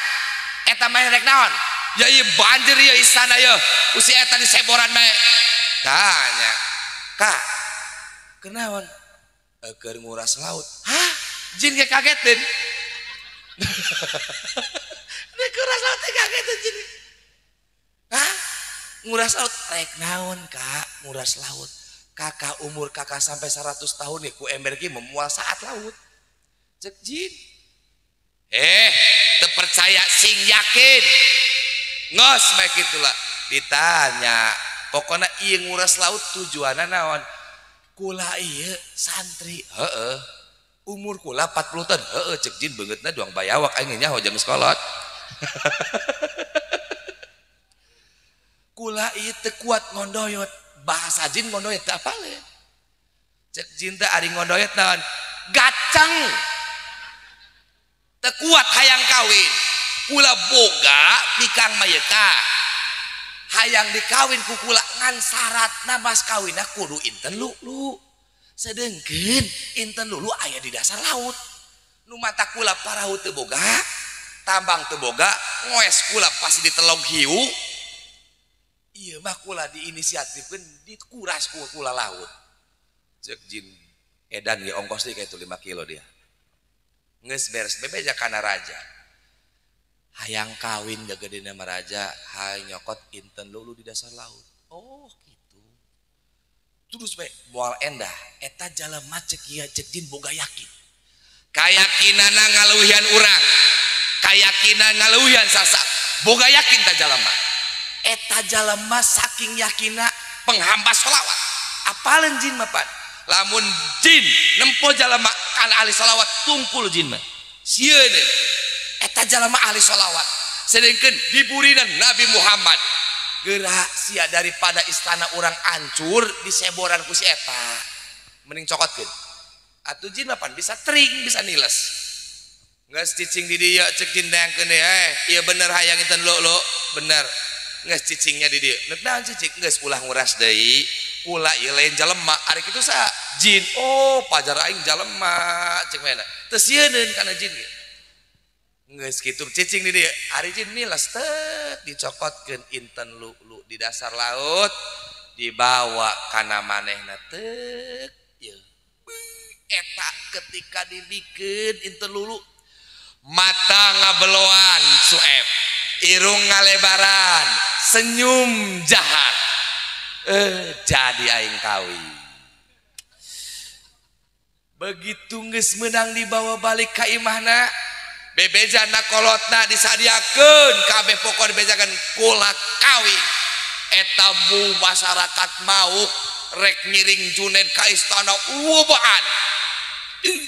eta mah rek naon? Ya ieu banjir ieu istana ieu, usi eta diseboran bae. Tanya, "Kak, kenaon?" Keur nguras laut. Hah? Jin ge kagetin. Nek nguras laut teh kagetin jin. Hah? Nguras laut rek naon, Kak? Nguras laut. Kakak umur kakak sampai 100 tahun nih ku ember ge memual saat laut. Cek jin. Terpercaya sing yakin. Ngos baik itulah. Ditanya, pokoknya ieu nguras laut tujuanna naon? Kula ieu santri, heeh. Umur kula 40 tahun, heeh cek jin beungeutna duang bayawak aing nyaho jeung sekolot. Kula ieu teu kuat ngondoyot, bahasa jin ngondoyot teu apaleun. Cek jin teh ari ngondoyot naon? Gaceng. Teu kuat hayang kawin. Kula boga bikang mayeka. Hayang dikawin ku kula ngan syaratna mas kawinna kudu inten lulu. Sedengkeun inten lulu aya di dasar laut. Nu mata kula parahu teu boga, tambang teu boga, ngoes kula pasti ditelog hiu. Ieu mah kula diinisiatifkeun dikuras ku kula laut. Cek jin edan ge ongkos deui ka itu 5 kilo dia. Geus beres bebeja kana raja. Hayang kawin gagedena mah raja, hayang nyokot inten lulu di dasar laut. Oh gitu. Terus bae moal endah eta jalema cek ieu cek jin boga yakin. Kayakinana ngaluhian urang. Kayakinan ngaluhian sasa. Boga yakin ta jalema. Eta jalema saking yakina penghambat sholawat. Apaleun jin mah pan? Lamun jin nempo jalema kana ahli sholawat tungkul jin mah. Sieun eta jalema ahli sholawat. Sedengkeun diburinan Nabi Muhammad. Gerak sia daripada istana urang ancur diseboran ku si eta. Mending cokotkeun. Atuh jin mah pan bisa tring, bisa niles. Geus cicing di dieu cek jin dayangkeun ieu bener hayang inten lo bener. Geus cicingnya di dieu. Neuk naon cicing? Geus ulah nguras deui. Kula ieu lain jalema, ari kitu sa jin. Oh, pajar aing jalema cek mana. Teu sieuneun kana jin ge. Geus kitu cicing di dieu. Ari jin niles tet dicokotkeun inten lulu di dasar laut, dibawa kana manehna tek ieu. Eta ketika dibikeun inten lulu mata ngabeloan sueb, irung ngalebaran, senyum jahat. Jadi aing kawin. Begitu geus meunang dibawa balik ka imahna, bebejana kolotna disadiakeun kabeh pokok dibejakeun kula kawin. Eta bu masyarakat mauk rek ngiring Juned ka istana uwaan.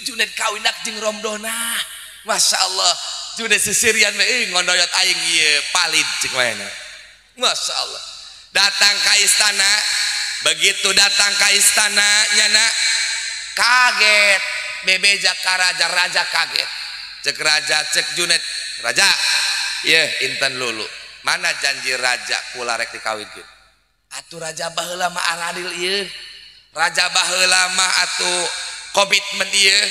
Juned kawinak jeung Romdona. Masya Allah, Juned sesirian we ngondoyot aing ieu palid cek mana. Masya Allah. Datang ka istana, begitu datang ka istana nyana kaget, bebeja ka raja, raja kaget. Cek raja, cek Juned, raja, yeh inten lulu. Mana janji raja kula rek dikawinkeun? Atuh raja baheula mah aradil ieu. Raja baheula mah atuh komitmen ieu.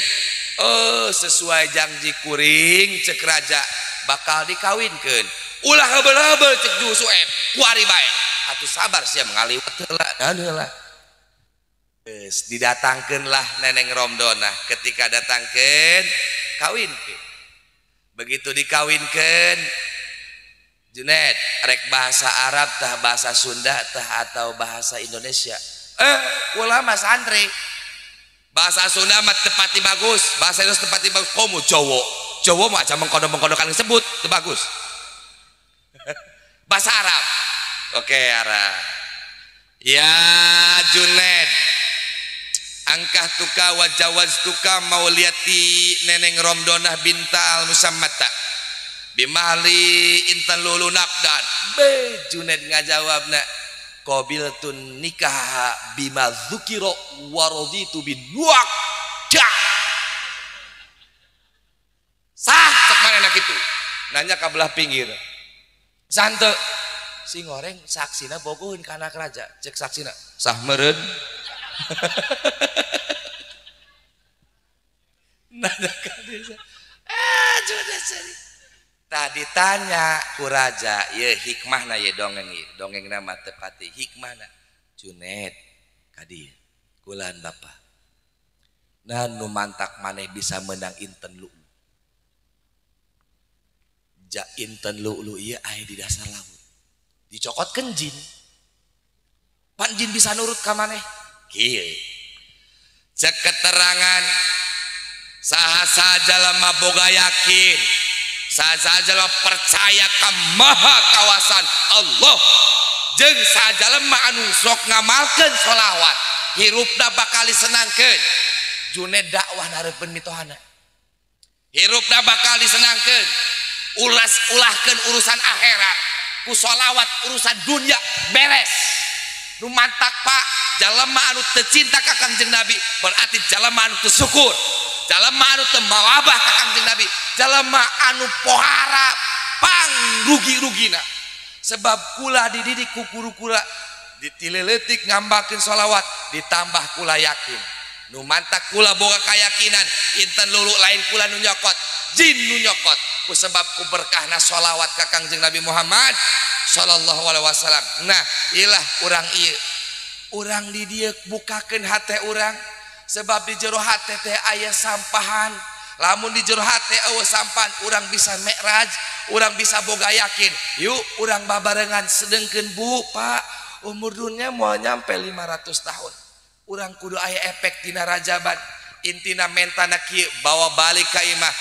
Oh, sesuai janji kuring cek raja bakal dikawinkeun. Ulah heubel-heubel cek Sueb, kuari bae. Atuh sabar sia ngaliwat heula, naon heula. Geus didatangkeun lah Neneng Romdona. Ketika datangkeun kawinkeun. Begitu dikawinkeun Junet rek bahasa Arab tah bahasa Sunda tah atau bahasa Indonesia. Ulama santri. Bahasa Sunda mah tepati bagus, bahasa Indonesia tepati bagus. Komo Jawa. Jawa mah aja mengkono-mengkono kan disebut teu bagus. Bahasa Arab. Oke, Arab. Ya Junet. Angkah tuka wa jawaz tuka mauliati neneng Romdonah binta al musammata. Bimahli intan lulu nakdan. Be Junet ngajawabna qabiltun nikah bima dzukira wa raditu bin waqda. Sah cek manehna kitu. Nanya ka belah pinggir. Sante si ngoreng saksina bogoheun ka anak raja. Cek saksina sah meureun. Nanya ka desa. Junet seri. Tadi tanya ku raja, ye hikmahna ye dongeng ye, dongengna mah tepati hikmahna. Junet ka dieu kulan bapa. Nah nu mantak maneh bisa menang inten lu'lu. Ja inten lu'lu ieu aya di dasar laut. Dicokotkeun jin. Pan jin bisa nurut ka maneh. Kieu. Cek keterangan saha saja lemah boga yakin. Saja percaya ka maha kawasan Allah jeung sajalema anu sok ngamalkeun sholawat hirupna bakal disenangkeun. Junet dakwah hareupeun mitohana hirupna bakal disenangkeun, ulas ulahkeun urusan akhirat ku sholawat urusan dunia beres. Nu mantak Pak jalema anu teu cinta ka Kangjeng Nabi berarti jalema anu teu syukur, jalema anu teu mawabah ka Kangjeng Nabi, jalema anu pohara pang rugi-rugina. Sebab kula dididik ku guru kula ditileletik ngambakeun sholawat ditambah kula yakin. Nu mantak kula boga kayakinan inten lulu lain kula nu nyokot, jin nu nyokot. Ku sebab ku berkahna sholawat ka Kangjeng Nabi Muhammad sallallahu alaihi wasallam. Nah, ilah urang ieu. Urang di dieu bukakeun hate urang sebab di jero hate teh aya sampahan. Lamun di jero hate eueuh sampahan, urang bisa mi'raj, urang bisa boga yakin. Yuk urang babarengan sedengkeun Bu, Pak, umur dunia moal nyampe 500 tahun. Urang kudu aya efek tina rajaban. Intina mentana kieu bawa balik ka imah.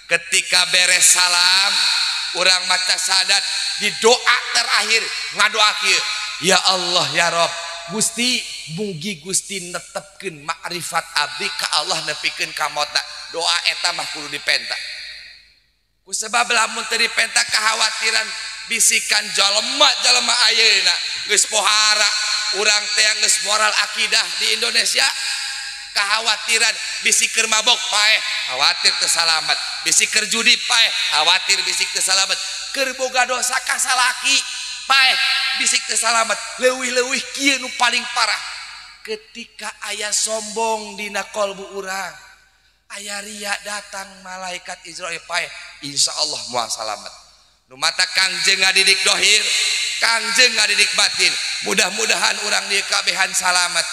Ketika beres salam, urang maca sadat di doa terakhir ngadoa kieu, ya Allah ya Rob, Gusti mugi Gusti netepkeun makrifat abdi ka Allah nepikeun ka maotna. Doa eta mah kudu dipenta. Ku sebab lamun teu dipenta kekhawatiran bisikan jalema-jalema ayeuna geus pohara urang teh geus moral akidah di Indonesia, kekhawatiran bisi keur mabok paeh khawatir teu salamet, bisi keur judi paeh khawatir bisi teu salamet, keur boga dosa ka salaki paeh bisik teu salamet. Leuwih-leuwih kieu nu paling parah ketika aya sombong dina kolbu urang, aya ria datang malaikat Izrail paeh insyaallah moal salamet. Nu mata Kangjeng ngadidik dohir, Kangjeng ngadidik batin, mudah-mudahan urang di kabehan salamet.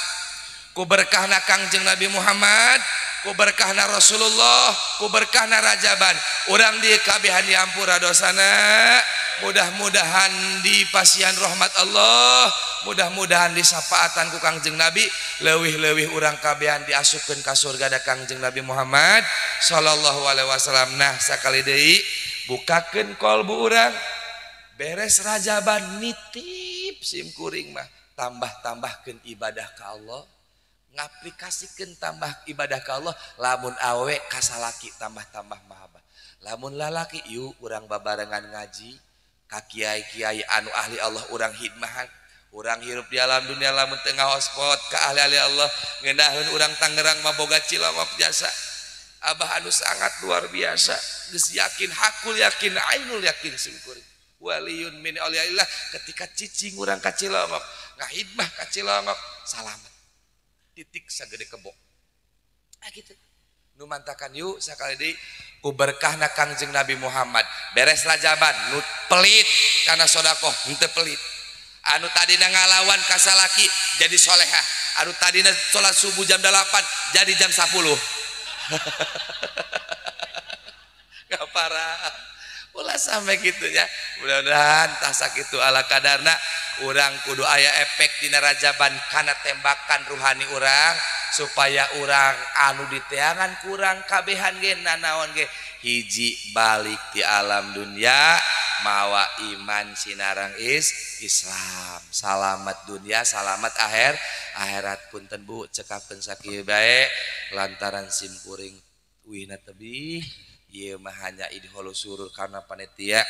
Ku berkahna Kangjeng Nabi Muhammad, ku berkahna Rasulullah, ku berkahna rajaban, urang di kabehan diampura dosana. Mudah-mudahan di pasian rahmat Allah, mudah-mudahan di syafaatan ku Kangjeng Nabi, leuwih-leuwih urang kabehan diasupkeun ka surga da Kangjeng Nabi Muhammad sallallahu alaihi wasallam. Nah sakali deui bukakeun kolbu urang, beres rajaban nitip sim kuring mah tambah-tambahkeun ibadah ka Allah, ngaplikasikeun tambah ibadah ka Allah. Lamun awewe ka salaki tambah-tambah mahabbah, lamun lalaki yuk urang babarengan ngaji ka kiai-kiai anu ahli Allah, urang hidmahan, urang hirup di alam dunia lamun teu ngahospot ka ahli-ahli Allah. Ngeunaheun urang Tangerang mah boga Cilongok jasa abah anu sangat luar biasa, geus yakin hakul yakin ainul yakin singkuring waliyun min auliyaillah. Ketika cicing urang ka Cilongok ngahidmah ka Cilongok salamet titik sagede kebo. Ah gitu. Nu mantakan yuk sakali deui ku berkahna Kangjeng Nabi Muhammad. Beres rajaban nu pelit kana sedekah henteu pelit. Anu tadina ngalawan ka salaki jadi solehah, anu tadina salat subuh jam 8 jadi jam 10. Gak parah. Ulah sampai gitunya. Mudah-mudahan tah sakitu ala kadarna urang kudu aya efek dina rajaban kana tembakan ruhani urang supaya urang anu diteangan kurang kabehan ge nanaon ge hiji balik di alam dunia mawa iman sinarang is Islam, salamat dunia salamat akhir akhirat. Punten Bu, cekapkeun sakieu bae lantaran sim kuring uihna tebih ieu mah hanya idholu surur karena panitia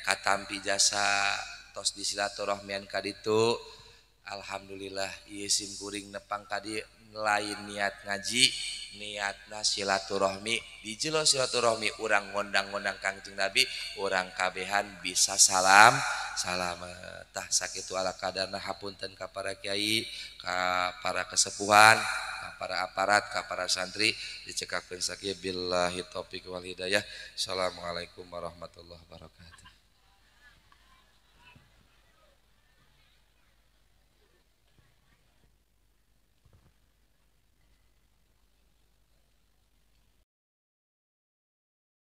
katampi jasa tos di silaturahmian kaditu. Alhamdulillah ieu sim kuring nepang kadi lain niat ngaji, niatna silaturahmi. Di jelo silaturahmi urang ngondang-ngondang Kangjeng Nabi, urang kabehan bisa salam salamet. Tah sakitu ala kadarna, hapunten ka para kiai, ka para kesepuhan, ka para aparat, ka para santri, dicekapkeun sakieu. Billahi taufik wal hidayah. Assalamualaikum warahmatullahi wabarakatuh.